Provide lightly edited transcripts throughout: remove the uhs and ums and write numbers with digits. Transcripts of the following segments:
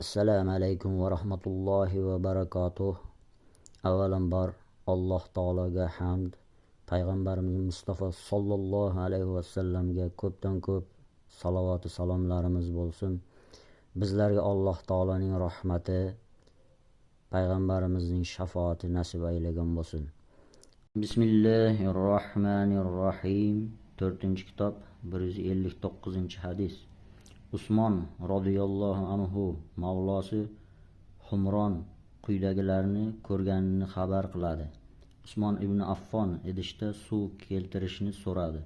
Assalomu alaykum va rahmatullohi va barakatuh. Avvalambor Alloh taologa hamd, payg'ambarimiz Mustafa sollallohu alayhi vasallamga ko'pdan ko'p salovati salomlarimiz bo'lsin. Bizlarga Alloh taoloning rahmati, payg'ambarimizning shafoati nasib aylagan bo'lsin. Bismillahirrohmanirrohim. 4-kitob 159-hadis. Usmon radhiyallohu anhu mavlosi Humron quyidagilarni ko'rganini xabar qiladi. Usmon ibn Affon idishda suv keltirishni so'radi.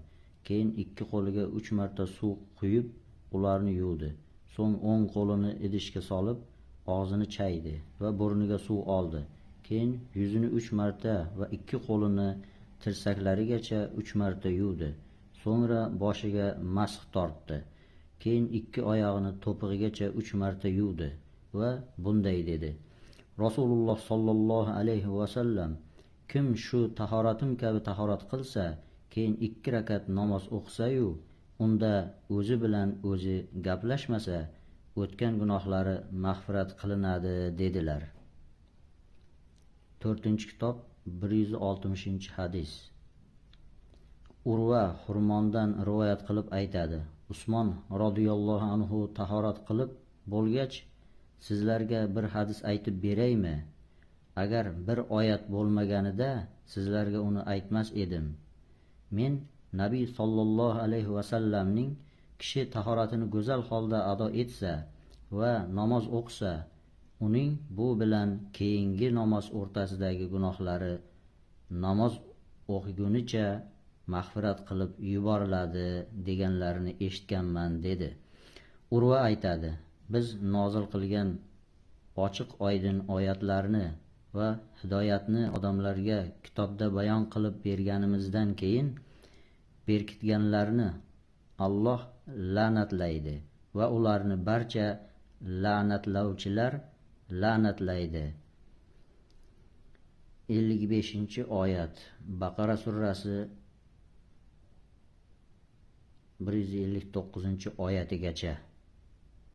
Keyin ikki qo'liga 3 marta suv quyib, ularni yuvdi. So'ng o'ng qo'lini idishga solib, og'zini chaydi va burniga suv oldi. Keyin yuzini 3 marta va ikki qo'lini tirsaklarigacha 3 marta yuvdi. So'ngra boshiga masx tortdi. Keyin ikki oyog'ini to'pig'igacha 3 marta yuvdi va bunday dedi: Rasululloh sollallohu alayhi va sallam kim shu tahoratim kabi tahorat qilsa, keyin 2 rakat namoz o'qisa-yu, unda o'zi bilan o'zi gaplashmasa, o'tgan gunohlari mag'firat qilinadi dedilar. 4-kitob 160-hadis. Urva Xurmondan rivoyat qilib aytadi: Usmon radhiyallohu anhu tahorat qilib bo'lgach, sizlarga bir hadis aytib beraymi? Agar bir oyat bo'lmaganida sizlarga uni aytmas edim. Men Nabiy sollallohu alayhi va sallamning kishi tahoratini go'zal holda ado etsa va namoz o'qisa, uning bu bilan keyingi namoz o'rtasidagi gunohlari namoz o'qigunicha mag'firat qilib yuboriladi deganlarini eshitganman dedi. Urva aytadi: biz nozil qilgan ochiq oydin oyatlarni va hidoyatni odamlarga kitobda bayon qilib berganimizdan keyin berkitganlarni Alloh la'natlaydi va ularni barcha la'natlovchilar la'natlaydi. 55-oyat Baqara surasi 159-oyatigacha.